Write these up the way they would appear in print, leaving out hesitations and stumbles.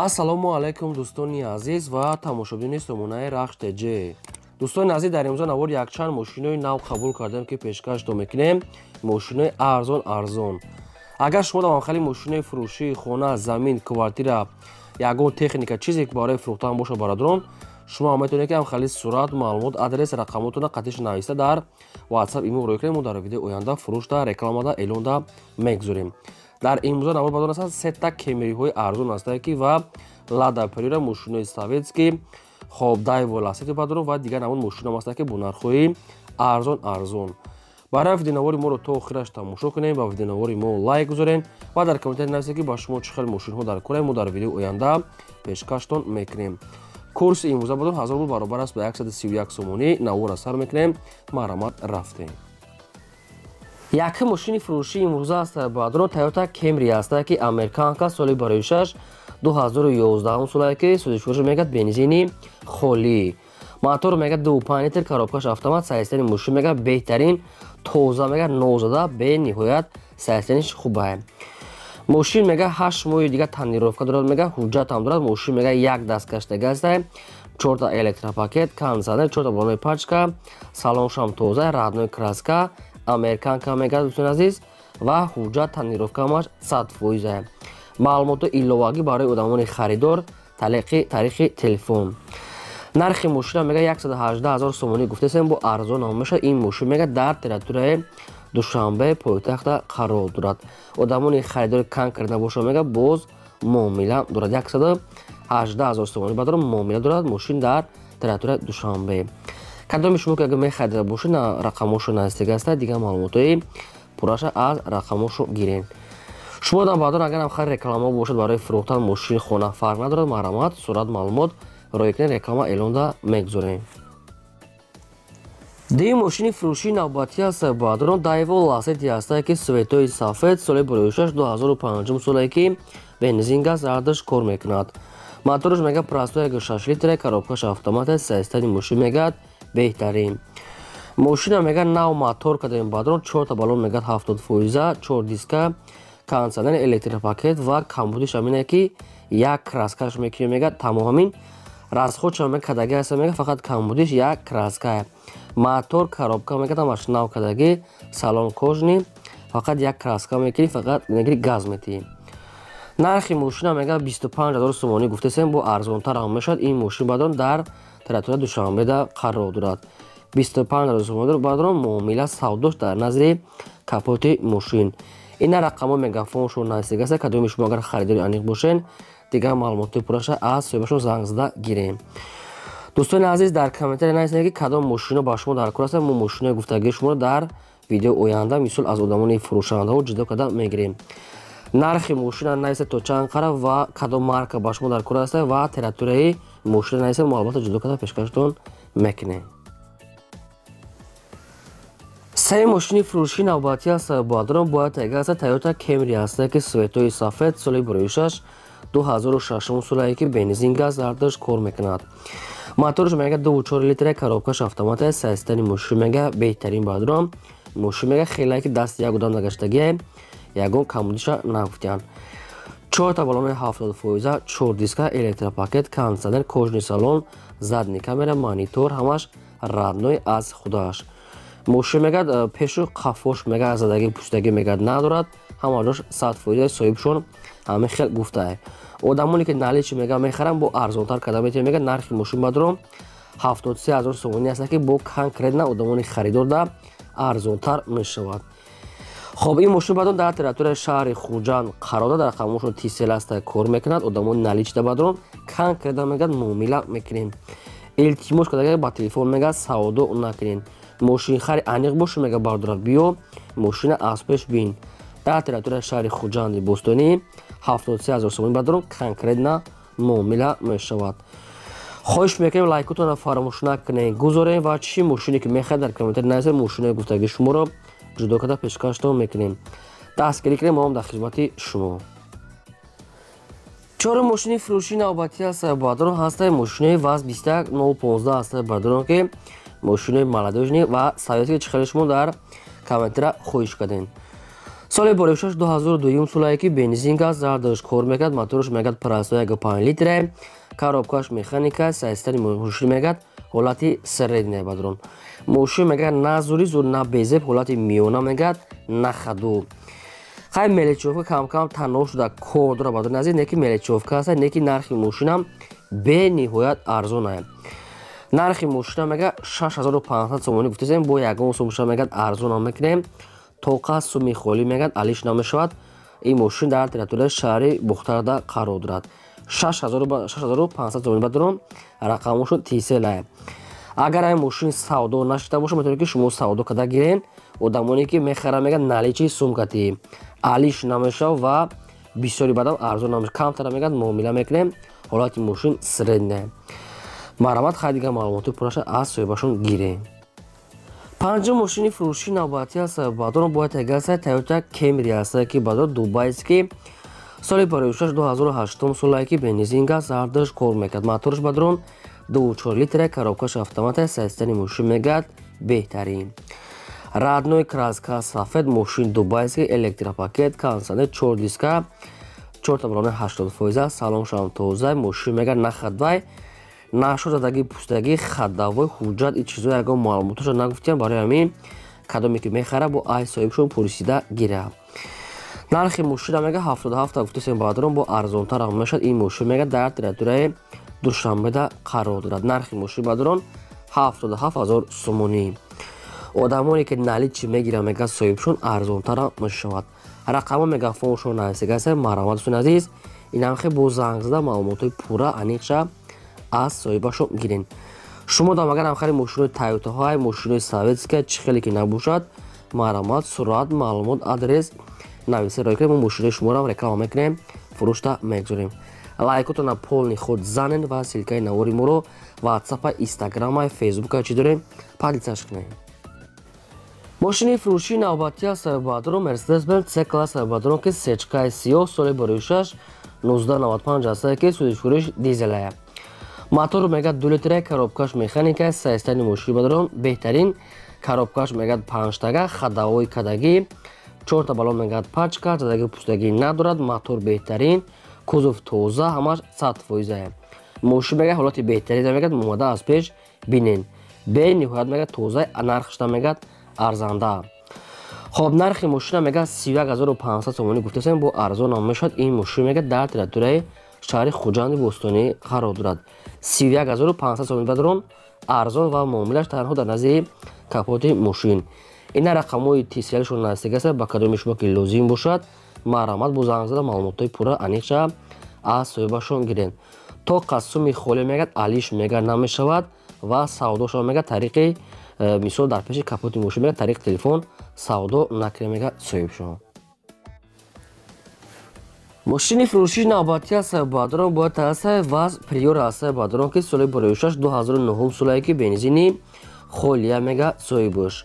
Ассалому алайкум, дӯстони азиз ва тамошобинони сомонаи Рахш ТЖ. Дӯстони азиз, дар имрӯза навор якчанд мошинои нав қабул кардем, ки пешкашто мекунем. Мошинои арзон арзон. Агар шумо дар хали мошинои фурӯшии хона, замин, квартира, ягон техника, чизе ки барои фурӯхтан боша, бародарон, шумо метавонед, ки ҳамхали сурат, маълумот, адрес, рақамотона қатиш нависта дар WhatsApp имо рӯй кунем. Мо дар видеои оянда фурӯшда, рекламада, эълонда мегузорем. Дар имрӯза навор, бадон, ҳастанд сета Кемриҳои арзон ҳастанд, ки ва Лада Приора, мошинои советский, хоб, Дайво Ласети, бадрон, ва дигар намуд мошино ҳастанд, ки бо нархҳои арзон арзон. Барои видеонавори моро то охираш тамошо кунем ва видеонавори мо лайк гузорем ва дар комментарий нависед, ки ба шумо чӣ хел мошинҳо дар кора, мо дар видеои оянда пешкаштон мекунем. Курси имрӯза, бадон, 1000 рубл баробар аст ба 131 сомонӣ. Наворро сар мекунем, марҳамат, рафтем. Якум мошини фурӯшии имрӯза аст, баъдро, Тойота Кемри аст, ки американка, соли барои 6 2011 солае, ки сӯзишвориш мегӯяд бензини холӣ, мотор мегӯяд 2,5 литр, коробкаш автомат. Состояни мошин мегӯяд беҳтарин, тоза, мегӯяд нозада, бениҳоят состояниш хубае. Мошин мегӯяд 8 моҳи дига тонировка дорад, мегӯяд ҳуҷҷатам дорад. Мошин мегӯяд як дасткаштага аст, чорта электропакет, кондиционер, чорта балонои пачка, салоншам тоза, родной краска, американка мегӯяд, дӯстони азиз, ва ҳуҷҷат, тонировкаамаш 100%. Маълумоти иловагӣ барои одамони харидор: тариқи телефон. Нархи мошина мега 118 ҳазор сомонӣ гуфтасем, бо арзон ҳам мешавад. Ин мошин мега дар территорияи Душанбе, пойтахта қарор дорад. Одамони харидори конкретно боша, мега боз муомила дорад. 118 ҳазор сомонӣ, баъдро, муомила дорад. Мошин дар территорияи Душанбе. Кадоми шумо ки агар мехарида бошед, рақамошо наздик аста, дигар маълумотҳои пурраша аз рақамошо гирен. Шумо дан баъдон, агарам хайр реклама бошад барои фурӯхтан мошини, хона, фарқ надорад, марҳамат, сурат, маълумот рӯй кунед, реклама, эълонда мегузорем. Дуюм мошини фурӯшии навбатӣ аст, баъдон, Дайво Ласети ҳастае, ки цветои сафед, соли бурӯшаш 2005 солае, ки бензин, газ ардаш кор мекунад. Мотораш мега простой, 6 литра, коробкаш автомат. Состояни мошин мегӯяд беҳтарин. Мошина мега нав мотор кардем, баъдон, чорта балон мегӯяд 70%, чор диска, кондиционер, электропакет ва камбудиш ҳамине, ки як краскаш мекунем, мега тамом, ҳамин расходша мега кадаги аст, мега фақат камбудиш як краска. Мотор, коробка мега ҳамаш нав кадаги, салон кожаный, фақат як краска мекунӣ, фақат мегири, газ метиҳӣ. Нархи мошина мега 25 ҳазор сомонӣ гуфтасем, бо арзонтар ҳам мешавад. Ин мошин, баъдон, дар территорияи Душанбеда қарор дорад. 25 ҳазор сомонӣ, баъдон, муомила, савдош дар назари капоти мошин. Ина рақамҳо, мегафоншон наздик аст. Кадоми шумо агар харидори аниқ бошен, дигар маълумоти пурраша аз соҳибашон занг зада гирем. Дӯстони азиз, дар комментария нависед, ки кадом мошино ба шумо дар кор аст. Мо мошинои гуфтагии шуморо дар видеои оянда, мисол, аз одамони фурӯшандаҳо ҷудо карда мегирем. Нархи мошина нависед, то чанд қара ва кадом марка ба шумо дар кор аст, ва территорияи мошина нависед, мо албатта ҷудо карда пешкаштон мекунем. Сеи мошини фурӯшии навбатӣ аст, баъдро, бояд тега аст, Тойота Кемри аст, ки цветои сафед, соли бурӯшаш 2006 солае, ки бензин, газ ардаш кор мекунад. Мотораш мега 2,4 литра, коробкаш автомат. Состояни мошин мега беҳтарин, баъдро. Мошин мега хеле ки дасти як одам нагаштагие, ягон камбудиша нагуфтиянд. Чорта балонои 70%, чор диска, электропакет, кондиционер, кожаный салон, задний камера, монитор, ҳамаш родной аз худаш. Мошин мегӯяд пешу қафош мега задаги, пӯшидагӣ мегӯяд надорад, ҳама ҷош 100%, соҳибшон ҳамин хел гуфтае. Одамоне ки наличный мега мехаранд, бо арзонтар карда метавонед. Мега нархи мошин, бадром, 73 ҳазор сомонӣ аст, ки бо конкретно одамони харидорда арзонтар мешавад. Хоб, ин мошин, бадром, дар территорияи шаҳри Хуҷанд қарор дорад, дар рақамошон Тисел аста, кор мекунад. Одамони наличда, бадром, конкретно мегӯяд муомила мекунем. Илтимос карда, ба телефон мега савдо накунед. Мошинхари аниқ боша, мега бардора, биё, мошина аз пеш бин. Дар территорияи шаҳри Хуҷанди бостонӣ, 73 ҳазор сомонӣ, бадром, конкретно муомила мешавад. Хоҳиш мекунем, лайкотонро фаромӯш накунед, гузорем ва чӣ мошине ки мехоҳед, дар комментарий нависед. Мошинои гуфтагии шуморо ҷудо карда пешкаштон мекунем. Дастгирӣ кунем, мо ҳам дар хизмати шумо. Чорум мошини фурӯшии навбатӣ аст, бадрон, ҳастаи мошинои ВАЗ 21015 ҳастаи, бадрон, ки мошинои молодёжный ва советский, чӣ хеле шумо дар комментария хоҳиш кардем. Соли боришаш 2002 солае ки бензин аст, зардаш кор мекард, мотораш мегад простой 1.5 литре, коробкаш механика, состояни мошин мегад ҳолати средняя бадрон. Мошин мегад на зури зур, на безеб, ҳолати миёна мегад, на хаду. Хай мелочёвка кам-кам танҳо шуда кор дора бадрон азиз, не ки мелочёвка аст, не ки нархи мошинам бениҳоят арзон аст. Нархи мошина мегад 6500 сомонӣ гуфтасем, бо ягон сумша мегад арзон мекунем. Тоқа суми холӣ мегад алиш намешавад. Ин мошин дар территорияи шаҳри Бухтарда қарор дорад. 6500 сомонӣ бадрон, рақамошон тиселае. Агар ин мошин савдо нашида бошад, метавонед ки шумо савдо карда гирен. Одамоне ки мехаранд мегад наличи сумкати алиш намешавад ва бисёри бадам арзон намешавад. Камтара мегад муомила мекунем. Ҳолати мошин средняя. Марҳамат, хай дигар маълумоти пурраша аз соҳибашон гирем. Панҷум мошини фурӯшии навбатӣ аст бадрон, бояд ягаса Toyota Camry аст ки бадрон дубайский, соли бароишаш 2008 солае ки бензин аст, зардаш кор мекард. Мотораш бадрон 2.4 литра, коробкаш автомат аст, состояни мошин мегад беҳтарин. Родной краска сафед, мошин дубайский, электропакет, кондиционер, 4 диска, 4 таброни 80%, салоншам тоза, мошин мегад на ходовой, нашо задаги пустаги, ходовой, ҳуҷҷат и чизо ягон маълумоташо нагуфтем, барои ҳамин кадоме ки мехара бо ай соҳибшон пурсида гира. Нархи мошина мега 77 гуфтасем бадрон, бо арзонтар ҳам мешавад. Ин мошин мега дар территорияи Душанбеда қарор дорад. Нархи мошин бадрон 77000 сомонӣ. Одамоне ки наличи мегиранд мега соҳибшон арзонтар ҳам мешавад. Рақамҳо мегафоншон нависагаса. Марҳамат дӯстони азиз, инам хе бо занг зада маълумотҳои пурра аниқша аз соҳибашон гирен. Шумо дам агар ҳамхари мошинои Тойотаҳои, мошинои советская чӣ хеле ки набошад, марҳамат, сурат, маълумот, адрес нависа рой кунед, мо мошинои шуморо реклама мекунем, фурӯшта мегузорем. Лайкотона полный худ занен ва ссылкаи навори моро WhatsApp, Instagram, Facebook чӣ дорем, поделиться кунед. Мошини фурӯшии навбатӣ аст бадрон Mercedes-Benz C-класс бадрон ки сечкаи сиёҳ, соли боришаш 1995 аст ки судишфурӯш дизелая. Мотор мегад 2 литра, коробкаш механика, состояни мошин бадрон беҳтарин, коробкаш мегад 5 тага, ходовой кадаги, 4 та баллон мегад пачка, задаги пустаги надорад, мотор беҳтарин, кузов тоза, ҳамаш 100%. Мошин мегад ҳолати беҳтарин мегад, омада аз пеш бинен. Бениҳоят мегад тоза, нархаш мегад арзанда. Хоб нархи мошина мегад 31500 сомонӣ гуфтасем, бо арзон ҳам мешавад. Ин мошин мегад дар территорияи шаҳри Хуҷанди бостонӣ қарор дорад. 31500 сомонӣ бадрон, арзон ва муомилаш танҳо дар назди капоти мошин. Ина рақамҳои тисиялшон наздик аст, ба кадоми шумо ки лозим бошад, марҳамат бо занг зада маълумотҳои пурра аниқша аз соҳибашон гирен. То қасуми холӣ мегад алиш мегад намешавад ва савдошон мегад тариқи мисол дар пеши капоти мошин мегад тариқи телефон савдо накунед мегад соҳибшон. Мошини фурӯшии навбатӣ аст бадрон, бояд аст ВАЗ Приора аст бадрон ки соли боришаш 2009 солае ки бензини холия мега соҳибаш.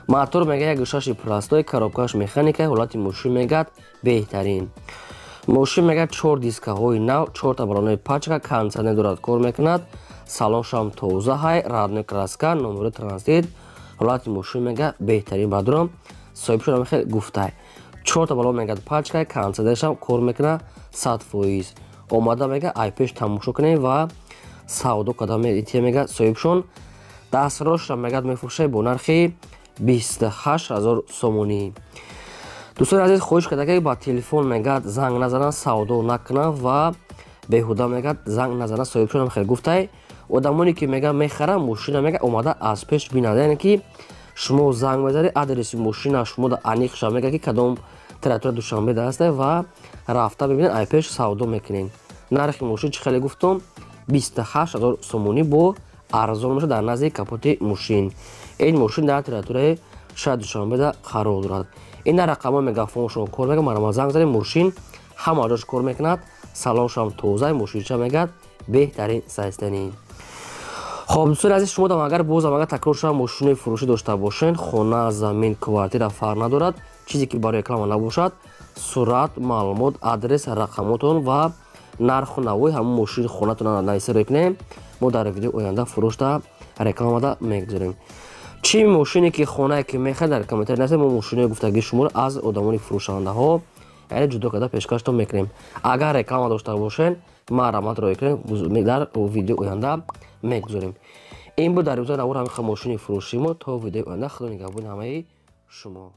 Мотор мега 1.6 простой, коробкаш механика, ҳолати мошин мегад беҳтарин. Мошин мегад 4 дискаҳои нав, 4 та баллонои пачка, кондиционер дорад, кор мекунад, салоншам тоза ҳай, родной краска, номери транзит, ҳолати мошин мега беҳтарин бадрон, соҳибшон хеле гуфтай. 4 та баллон мегад пачка, кондиционершам кор мекунад 100%. Омада мега ай пеш тамошо кунем ва савдо карда метия мега соҳибшон. Дастрошам мегад мефурӯшад бо нархи 28000 сомонӣ. Дӯстони азиз, хоҳиш карда ки ба телефон мегад занг назананд, савдо накунанд ва беҳуда мегад занг назананд. Соҳибшонам хеле гуфтай. Одамоне ки мега мехаранд мошина мега омада аз пеш бинанд, яъне ки шумо занг мезанед, адреси мошина шумо да аниқ шава мега ки кадом территория Душанбе даст ва рафта бибинед, ай пеш савдо мекунед. Нархи мошин чӣ хеле гуфтум, 28000 сомонӣ бо арзон мешавад дар назди капоти мошин. Ин мошин дар территорияи шаҳри Душанбеда қарор дорад. Ин рақамҳо мегафоншон кор мекунад, марҳамат занг занед, мошин ҳама ҷош кор мекунад, салоншам тоза, мошинча мегад беҳтарин состояние. Хоб дӯстони азиз, шумо дам агар бозам агар такрор шава мошинои фурӯшӣ дошта бошед, хона, замин, квартира фарқ надорад, чизе ки барои реклама набошад, сурат, маълумот, адрес, рақамотон ва нарху навои ҳамон мошини хонатон нависа рӯй кунем, мо дар видеои оянда фурӯшта рекламада мегузорем. Чӣ мошине ки хонае ки мехоҳед, дар комментарий нависед, мо мошинои гуфтагии шуморо аз одамони фурӯшандаҳо, яъне ҷудо карда, пешкаштон мекунем. Агар реклама дошта бошед, марҳамат, роя кунед, дар видеои оянда мегузорем. Ин буд дар имрӯза навор ҳамин мошини фурӯши мо. То видеои оянда, худо нигаҳбони ҳамаи шумо.